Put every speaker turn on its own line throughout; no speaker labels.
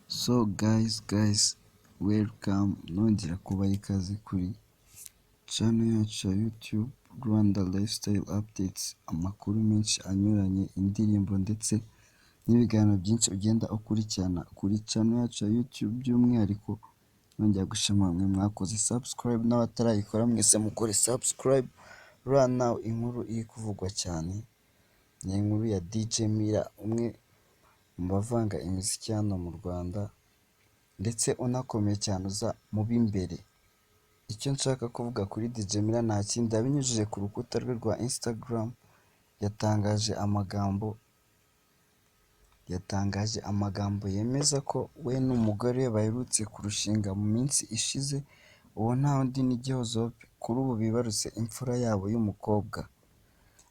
So guys, welcome, nongera kubaha ikaze kuri channel yacu ya YouTube Rwanda Lifestyle Updates, amakuru menshi anyuranye, indirimbo ndetse n'ibiganiro byinshi ugenda ukurikirana kuri channel yacu ya YouTube. By'umwihariko nongera gushima mwe mwakoze subscribe, n'abatarayikora mwese mukore subscribe. Right now inkuru iri kuvugwa cyane ni inkuru ya DJ Miller, umwe mu bavanga imiziki hano mu Rwanda ndetse unakomeye cyane, uza mu b'imbere. Icyo nshaka kuvuga kuri DJ Miller nta kindi, abinyujije ku rukuta rwe rwa Instagram yatangaje amagambo yemeza ko we n'umugore we baherutse kurushinga mu minsi ishize. Uwo nta wundi ni Gihozo, kuri ubu bibarutse imfura yabo y'umukobwa.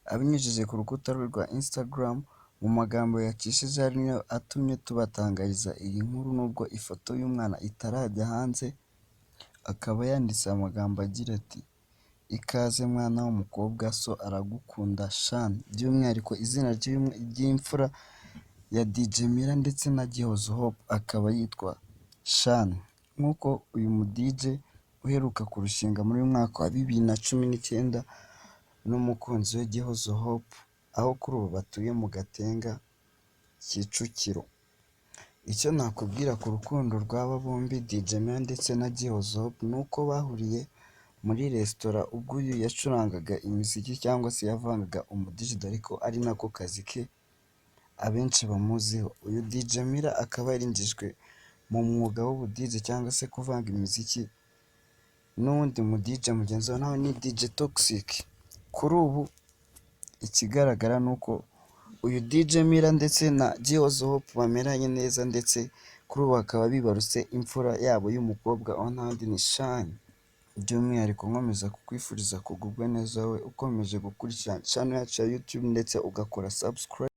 Abinyujije ku rukuta rwe rwa Instagram, mu magambo yacishije ari nayo atumye tubatangariza iyi nkuru nubwo ifoto y'umwana itarajya hanze, akaba yanditse amagambo agira ati: "Ikaze mwana w'umukobwa, so aragukunda Shani." By'umwihariko izina ry'imfura ya DJ Miller ndetse na Gihozo Hope akaba yitwa Shani. Nk'uko uyu mu DJ uheruka kurushinga muri uyu mwaka wa 2019 n'umukunzi we Gihozo Hope, aho kuri ubu batuye mu Gatenga, Kicukiro. Icyo nakubwira ku rukundo rw'aba bombi, DJ Miller ndetse na Gihozo Hope, ni uko bahuriye muri resitora ubwo uyu yacurangaga imiziki cyangwa se yavangaga umuziki, dore ko ari nako kazi ke abenshi bamuziho. Uyu DJ Miller akaba yarinjijwe mu mwuga w'ubu DJ cyangwa se kuvanga imiziki n'uwundi mu DJ mugenzi we, nawe ni DJ Toxic. Kuri ubu ikigaragara ni uko uyu DJ Miller ndetse na Gihozo Hope bameranye neza, ndetse kuri ubu bakaba bibarutse imfura yabo y'umukobwa, aho nta wundi ni Shani. By'umwihariko nkomeza kukwifuriza kugubwa neza wowe ukomeje gukurikirana channel yacu ya YouTube ndetse ugakora subscribe.